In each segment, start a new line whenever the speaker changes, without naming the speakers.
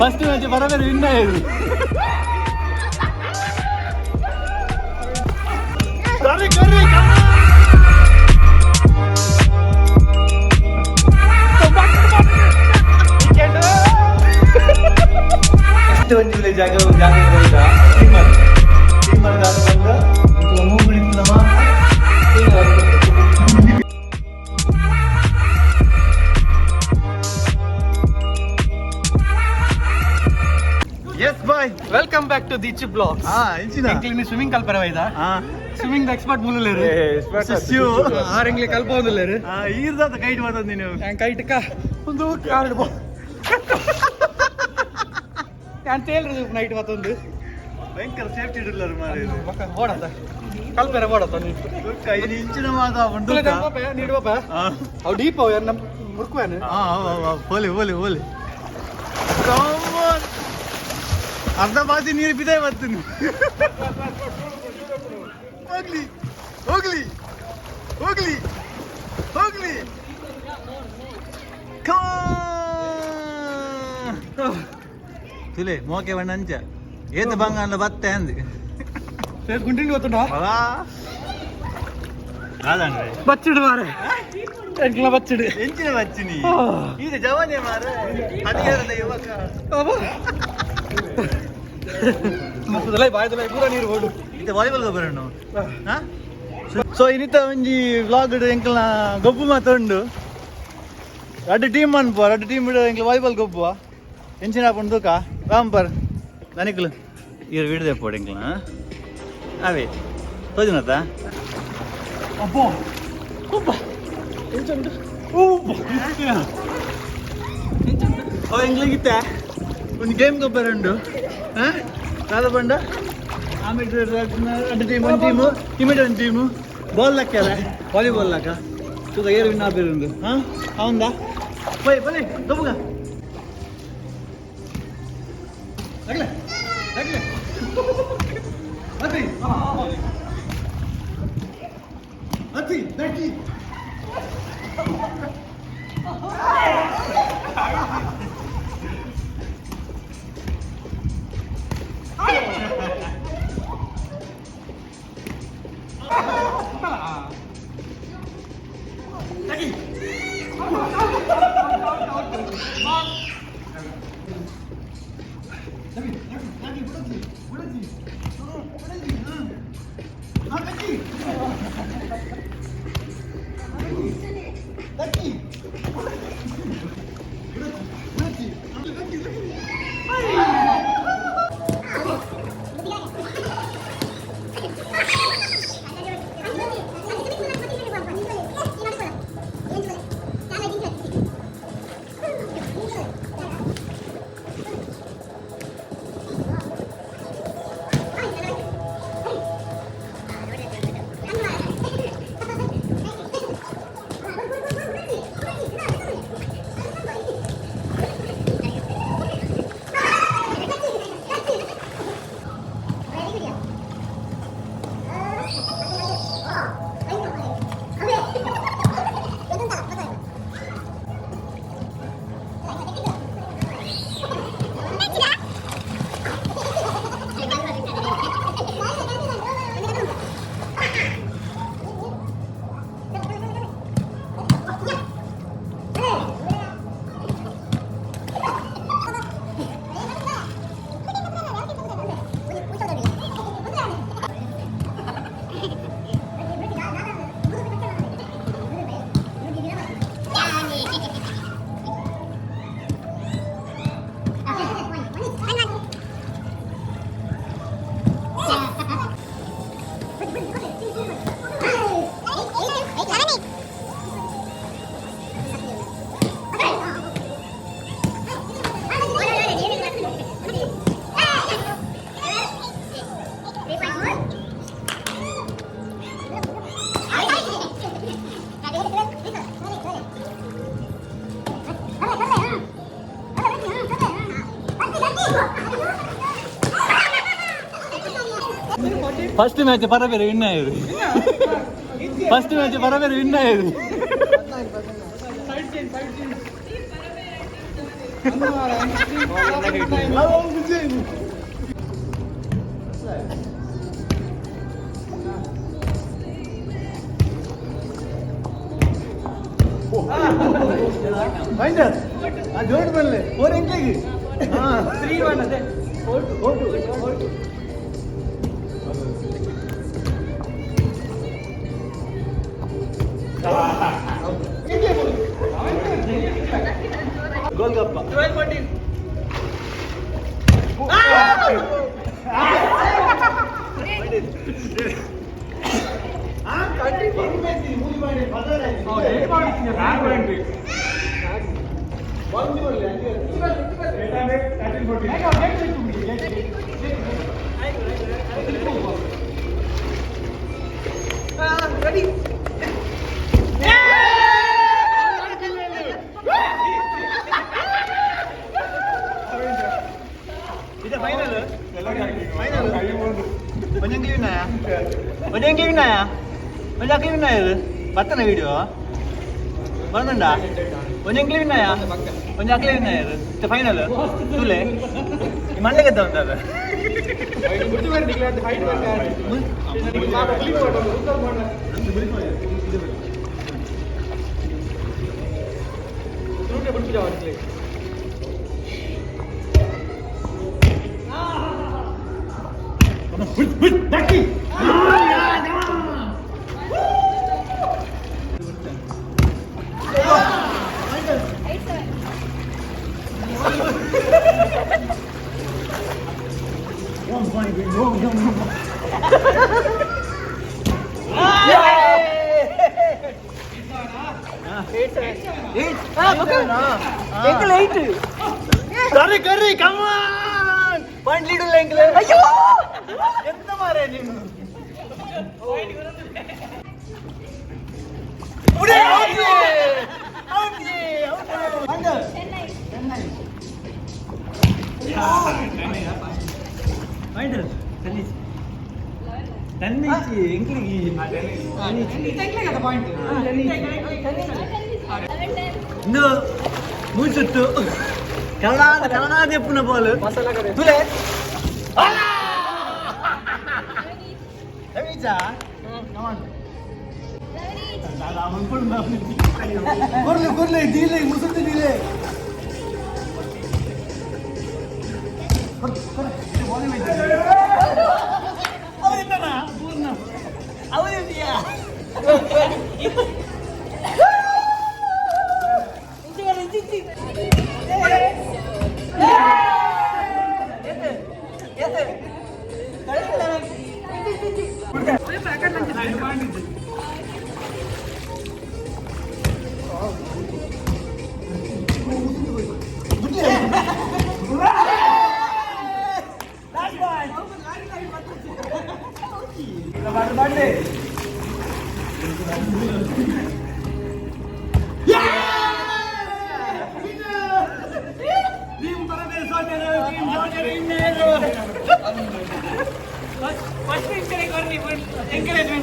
First match ಬರಬೇರೆ win ಆಯಿತು. ಎಷ್ಟು ಒಂಜಿ ಜಾಗ ಜಾಗ ಟೀಮ್ ಟೀಮ್ ಬಂದು ಮೂಗುಳಿತ್ತಮ್ಮ. Yes bye.
Welcome back to Deechu blog.
ಹಾ, ಇಂಚಿನ
ಎಂಕ್ಲಿನಿ ಸ್ವಿಮ್ಮಿಂಗ್ ಕಲ್ಪರ ವೈದ.
ಹಾ.
ಸ್ವಿಮ್ಮಿಂಗ್ ಎಕ್ಸ್ಪರ್ಟ್ ಮೂಲಲೇರು.
ಶಿಷ್ಯು.
ಆರ್ ಎಂಗ್ಲಿ ಕಲ್ಪೊಂದುಲ್ಲೇರು.
ಹಾ, ಈರ್ದಾತ ಕೈಟ್ ಮಾತಂದು ನೀನು.
ಯಾನ್ ಕೈಟ್ಕ ಒಂದು ಕಾರ್ಡ್ ಬೋ ಯಾನ್ ತೇಲ್ರಿ ನೈಟ್ ಮತ್ತೊಂದು.
ಭಯಂಕರ ಸೇಫ್ಟಿ ಇಡಲ್ಲ ಮಾರ್ರೆ.
ಬೊಕ ಬೋಡತ್ತ ಕಲ್ಪೆರೆ ಬೋಡತ್ತ ನೀ.
ಐದು ಇಂಚಿನ ಮಾತ ಉಂಟು.
ನೀಡು ಬಾಪ.
ಹಾ.
ಅವು ಡೀಪ್ ಅವು ನಮ್ಮ ಮುರ್ಕುವೇನು.
ಹಾ ಹಾ, ಹೋಲಿ ಹೋಲಿ ಹೋಲಿ. Come on. ಅರ್ಧ ಬಾತಿ ನೀರು ಬಿದ್ದೇ ಬರ್ತೀನಿ. ಹೋಗ್ಲಿ ಹೋಗ್ಲಿ ಹೋಗ್ಲಿ ಹೋಗ್ಲಿ. ತುಲೆ ಮೋಕೆ ಬಣ್ಣ ಅಂಚ ಏತ ಬಂಗಾಂಡ ಬತ್ತೆ ಅಂದ್.
ಗುಂಡಿಂಡಿ ಗೊತ್ತುಂಟಾ?
ಕಾದಂಡ್ರೆ.
ಬಚ್ಚಿಡು ಮಾರೆ, ಎಂಕ್ಲ ಬಚ್ಚಿಡು.
ಎಂಚಿನ ಬಚ್ಚಿನಿ? ಈಗ ಜವಾನೆ ಮಾರೆ, ಹದಿಹರದ ಯುವಕ.
ಮತ್ತದಲ್ಲ ಬಾಯ್ದಲ್ಲ ಪೂರ ನೀರು ಓಡು.
ಇದು ವಾಲಿಬಾಲ್ ಗೊಬ್ಬರ. ಸೊ ಇನ್ನಿತ ಒಂಜಿ ವ್ಲಾಗ್ ಎಂಕಲ್ನ ಗೊಬ್ಬು ಮಾತ ಉಂಡು. ರಡ್ಡು ಟೀಮ್ ಅನ್ಪುವ, ರಡ್ಡು ಟೀಮ್ ಎಂಕ್ಲ ವಾಲಿಬಾಲ್ ಗೊಬ್ಬುವ. ಎಂಚಿನ ಆಪುಂಡು ತೂಕ. ರಾಂಪರ್ ದನಿಕ್ಲು ಇರು ವಿಡ್ದೆ ಪೋಡು ಎಂಕ್ಲ. ಅವೇ ತೋಜಿನತ್ತ.
ಅಬ್ಬೋ ಉಬ್ಬ ಎಂಚುಂಡು ಉಬ್ಬ.
ಅವ ಎಂಕ್ಲಿಗಿತ್ತ ಒಂದು ಗೇಮ್ ಗೊಬ್ಬರ ಉಂಡು. ಹಾಂ, ದಾದ ಪಂಡ ಆಮೇಲೆ ರಡ್ಡು ಟೀಮ್, ಒಂದು ಟೀಮು ಇಮಿಡ್ ಒಂದು ಟೀಮು ಬಾಲ್ ಲಕ್ಕಲ್ಲ, ವಾಲಿಬಾಲ್ ಲಕ್ಕ. ತೂಕ ಏರು ವಿನ್ ಆಪೇರುಂಡು. ಹಾಂ, ಅವಂದ ಪೋಯ್ ಬಲೆ ಗೊಬ್ಬುಗ. ತಗಲೆ ತಗಲೆ ಅತಿ ಅತಿ ದಕ್ಕಿ. ಫಸ್ಟ್ ಮ್ಯಾಚ್ ಪರಬೇರೆ ವಿನ್ ಆಯಿತು. ಫಸ್ಟ್ ಮ್ಯಾಚ್ ಪರಬೇರೆ ವಿನ್ ಆಯಿತು. ಮೈಂಡರ್ ಆ ಜೋಡ್ ಬರಲೆ ಫೋರ್ ಎಂಕ್ಲೆಗೆ. 3-1 ಅದೇ. 4-2 4-2 4-2. ಗೋಲ್ಗಪ್ಪ.
12-14. ರೆಡಿ.
ಇದು ಫೈನಲ್ ಫೈನಲ್. ಒಂಜಂಗ್ಲಿ ವಿನಾಯ, ಒಂಜಂಗ್ಲಿ ವಿನಾಯ, ಒಂಜಾಕ್ಲಿ ವಿನಾಯ. ಬತ್ತನ ವಿಡಿಯೋ ಬಂದಂಡ. ಒಂಜಂಗ್ಲಿ ವಿನಾಯ, ಒಂಜಾಕ್ಲಿ ವಿನಾಯ. ಇದು ಫೈನಲ್ ತುಲೆ. ಈ ಮಲ್ಲೆ ಗೆದ್ದ ಉಂಟದ.
ಎಂಕಲ್ 8.
ಕರ್ರಿ ಕರ್ರಿ, ಕಮಾನ್, ಪಾಯಿಂಟ್ ಲೀಡ್ ಇಲ್ಲ ಎಂಕ್ಲೆ.
ಅಯ್ಯೋ.
ಎಂತ ಮಾರೆ ನೀನು?
ಚೆನ್ನೈ.
ತನ್ನಿಚ್ಚಿ ಎಂಕ್ಲಿಗೆ.
ಪಾಯಿಂಟ್.
11-10.
ಇಂದು ಮೂಸುತ್ತು ಕನ್ನಡ ಕನ್ನಡ ದೆಪ್ಪುನ ಬಾಲ್ ತುಲೆ.
11 each.
ಕೊರ್ಲೆ ಕೊರ್ಲೆ, ದೀಲೆ ಮುಸುತ್ತು ದೀಲೆ. ಅವರಿದ್ದಾನ?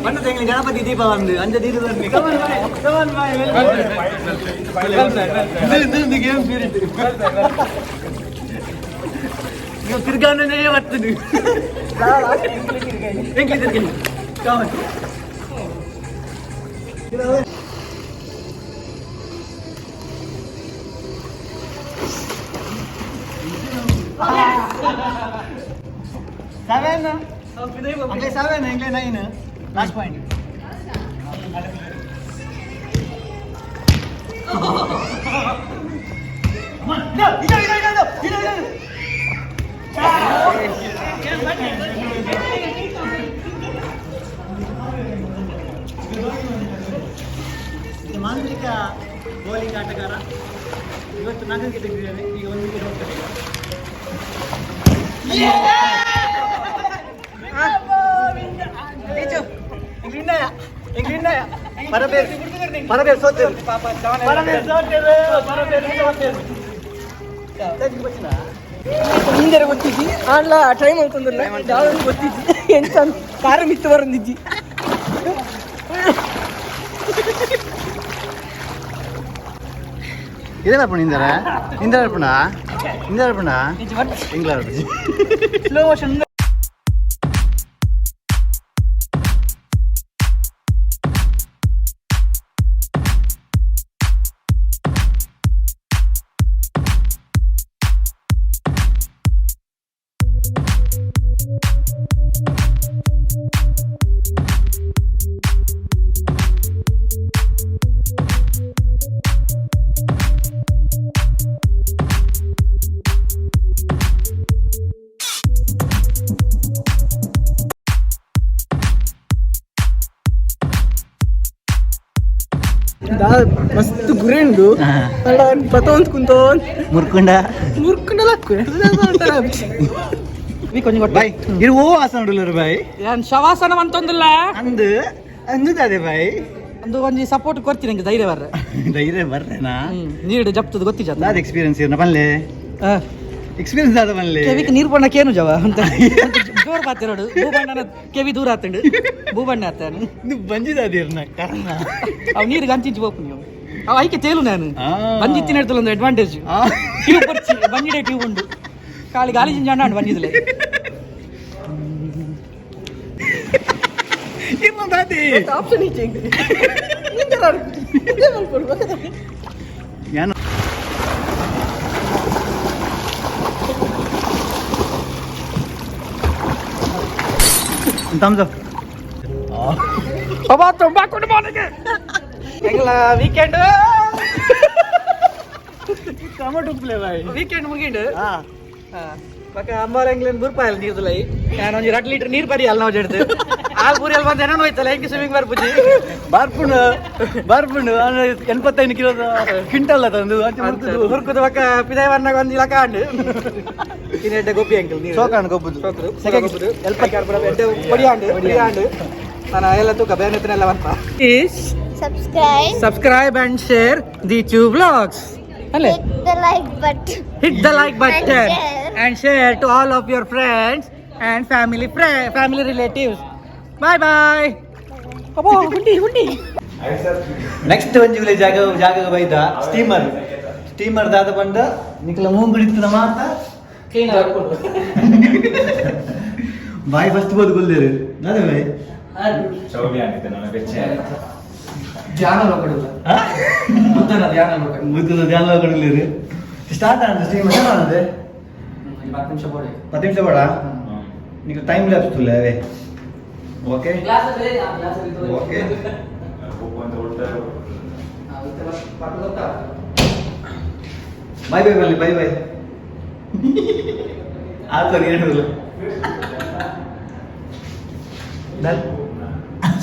ಬಣ್ಣದ ಎಂಗ್ಲಿ ಗಣಪತಿ ದೀಪ ಬಂದು ಅಂಜ ದೀಪ ಬನ್ನಿ. Come on boy, come on boy. Game spirit ನೀವು ತಿರ್ಗಾನೇ ಬರ್ತದೆ. ಎಂಕ್ಲಿ ತಿರ್ಗಿ, ಕಮನ್. 7 ಅಂಗ್ಲೆ, 7 ಎಂಗ್ಲೆ, 9, ಲಾಸ್ಟ್ ಪಾಯಿಂಟ್. ಇದು ಇದು ಇದು ಇದು ಇದು. ಇದು ಮಾಂತ್ರಿಕ ಬೌಲಿಂಗ್ ಆಟಗಾರ. ಇವತ್ತು 4 ವಿಕೆಟ್ ತೆಗೆದಿದ್ದಾನೆ. ಈಗ ಒಂದು ವಿಕೆಟ್ ಹೋಗ್ತದೆ ಈಗ. ಪರಬೇರ್ ಪರಬೇರ್ ಸೋತೇರು, ಪರಬೇರ್ ಸೋತೇರು, ಪರಬೇರ್ ಸೋತೇರು.
ಹಿಂದೆರ ಗೊತ್ತಿಜ್ಜಿ ಆಂಡ್ಲ ಟ್ರೈ ಮಲ್ತೊಂದುಲ್ಲ ದಾದ ಗೊತ್ತಿಜ್ಜಿ. ಎಂತ ಕಾರ ಮಿತ್ತು ಬರಂದಿಜ್ಜಿ.
ಇದೇ ಬರ್ಪುಂಡು ಇಂದರ ಇಂದರ ಬರ್ಪುಂಡ ಇಂದರ ಬರ್ಪುಂಡ ಇಂಗ್ಲ ಬರ್ಪುಜಿ.
Slow motion. ಮಸ್ತ್ ಗುರಿ ಉಂಡು ಅಲ್ಲ ಪತೊಂದು ಕುಂತೋನ್.
ಮುರ್ಕುಂಡ.
ಮುರ್ಕುಂಡಲ.
ಬಾಯ್ ಇರು ಓ ಆಸನ ಉಳ್ಳರು ಬಾಯ್.
ಯಾನ್ ಶವಾಸನ ಅಂತೊಂದಿಲ್ಲ.
ಅಂದು ಅಂದು ಬಾಯ್.
ಅಂದು ಒಂಜಿ ಸಪೋರ್ಟ್ ಕೊರ್ತೀನಿ ನಂಗೆ ಧೈರ್ಯ ಬರ್ರೆ.
ಧೈರ್ಯ ಬರ್ರೆನಾ?
ನೀರು ಜಪ್ತದ ಗೊತ್ತಿಜ.
ದಾದ ಎಕ್ಸ್ಪೀರಿಯನ್ಸ್ ಇರ್ನ ಪನ್ಲೆ, ಎಕ್ಸ್ಪೀರಿಯನ್ಸ್ ದಾದ ಪನ್ಲೆ.
ಕೆವಿಕ್ ನೀರು ಬಣ್ಣಕ್ಕೆ ಏನು ಜವ ಅಂತ ಜೋರ್ ಬಾತಿರೋಡು ಭೂಬಣ್ಣನ ಕೆವಿ ದೂರ ಆತಂಡು ಭೂಬಣ್ಣ ಆತಾನು.
ಇದು ಬಂಜಿದಾದ ಇರ್ನ ಕಾರಣ.
ಅವ್ ನೀರಿಗೆ ಅಂಚಿಂಚಿ ಹೋಗ್ಪು ನೀವು ಅವ್ ಐಕೆ ತೇಲು ನಾನು. ಬಂಜಿತ್ತಿನ ಹಿಡ್ತಲ್ಲ ಒಂದು ಅಡ್ವಾಂಟೇಜ್. ಟ್ಯೂಬ್ ಬರ್ಚಿ ಬಂಜಿಡೆ ಟ್ಯೂಬ್ ಉಂಡು ಖಾಲಿ ಗಾಲಿ ಜಿಂಜಾಂಡ ಉಂಡು ಬಂಜಿದ್ಲೆ.
ಇರ್ನ ದಾದಿ.
ಆಪ್ಷನ್ ಈಚೆ.
ಯಾನು thumbs up.
Weekend.
Tomato play Bhai.
Weekend ಮುಗಿಂಡು.
ಹಾ.
ಬಕ ಅಂಬಾರ ಎಂಗ್ಲೇನ್ ಬುರ್ಪಾಯಲ್ ನೀರ್ದುಲೈ ನಾನು ಒಂಜಿ 2 ಲೀಟರ್ ನೀರು ಬರಿ ಅಲ್ಲ ನಾವು ಜಡ್ದು ಆ ಪೂರಿ ಅಲ್ಲಿ ಬಂದು ಏನೋ ಹೋಯ್ತಲ್ಲ ಹೆಂಗೆ ಸ್ವಿಮ್ಮಿಂಗ್ ಬರ್ಪುಜಿ.
ಬಾರ್ಪುಂಡು ಬಾರ್ಪುಂಡು 85 ಕಿಲೋ ಕ್ವಿಂಟಲ್ ತಂದು.
ಹುರ್ಕುದು ಬಕ ಪಿದಾಯ ವರ್ನಾಗ ಒಂಜಿ ಲಕ ಅಂಡು ಇನ್ನು ಗೋಪಿ ಅಂಕಲ್ ನೀರು.
ಸೋಕಾಣ್ ಗೊಬ್ಬುದು.
ಸೆಕೆ ಪೊಡಿ ಆಂಡು ಪೊಡಿ ಆಂಡು ನಾನು ಎಲ್ಲ ತೂಕ ಬೇನೆತ್ತನೆಲ್ಲ ಬಂತ is
Subscribe.
Subscribe and share the two blogs ಅಲ್ಲೇ.
Hit the like button.
Hit the like button.
And share.
And share to all of your friends and family family relatives. Bye bye. ಅಬ್ಬೋ ಹುಂಡಿ ಹುಂಡಿ.
Next ಒಂಜಿ village ಜಾಗ ಜಾಗ ಬೈದ steamer steamer ದಾದ ಬಂದ ನಿಕ್ಲ ಮೂಂಗುಡಿತ್ತಿನ ಮಾತ.
ಕ್ಲೀನ್ ಹಾಕೊಂಡು.
ಬಾಯ್ ಫಸ್ಟ್ ಬೋದು ಗುಲ್ದೇರು ದಾದ ಬಾಯ್.
ಧ್ಯಾನ ಲೋಕಡಿಲ್ಲ ಬುದ್ಧನ ಧ್ಯಾನ ಲೋಕ.
ಮುದ್ದದ ಧ್ಯಾನ ಕೊಡಲಿರು ಸ್ಟಾರ್ಟ್ ಆಂಡ್ ಸ್ಟೀಮರ್ ಆನದೆ.
10 ನಿಮಿಷ ಬೋಡೆ.
10 ನಿಮಿಷ ಬೇಡ ನಿಕ್ಲ ಟೈಮ್ ಲ್ಯಾಪ್ಸ್ ತುಲ್ಲ ಅವೇ. ಓಕೆ ಓಕೆ ಬಾಯ್ ಬಾಯ್ ಬಲ್ಲಿ ಬಾಯ್ ಬಾಯ್ ಆತ ಏನು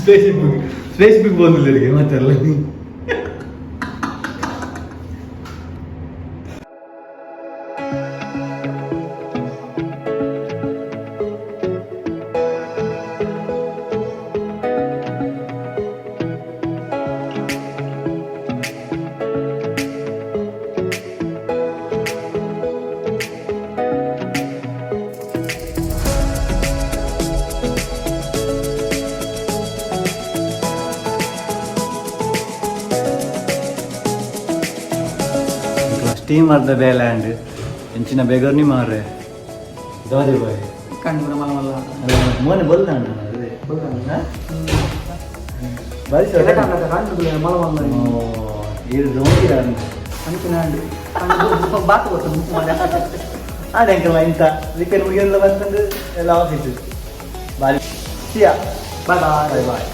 ಸ್ಪೇಸ್ ಸ್ಪೇಸ್ ಬಿಗ್ ಬಂದಿಲ್ಲ ಮಾತಾಡಲ್ಲ. ಸ್ಟೀಮರ್ದ ಬೇಲೆ ಅಂಡ್ ಎಂಚಿನ ಬೇಗರ್ನಿ ಮಾರ್ರೆ ದಾದಿ ಬಾಯ್.
ಕಣ್ಣು ಮಲ್ಲ ಮಲ್ಲ.
ಮೋನೆ ಬೊಲ್ಲ ಅದೇ ಬಾರಿ ಸರ್.
ಮಲ್ಲ ಮಲ್ಲ.
ಇದು ದೋಂಗಿ.
ಅಂಚಿನ ಬಾತು ಗೊತ್ತು.
ಅದೇ ಅಂಕಲ್ ಇಂತ ವೀಕೆಂಡ್ ಮುಗಿಯಲ್ಲ ಬಂತಂದು ಎಲ್ಲ ಆಫೀಸ್ ಬಾರಿ. ಸಿಯಾ.
Bye bye.
Bye boy.